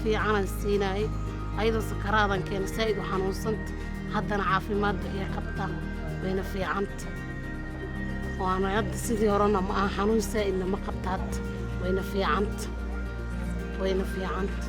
Fiicanaan siinaayay ayadoo sakaraadan keena, saa'id u xanuunsanta. Haddana caafimaad bay ii qabtaa, wayna fiicanta. Waana hadda sidii horena ma aha, xanuun saa'idna ma qabta hadda. Wayna fiicanta, wayna fiicanta.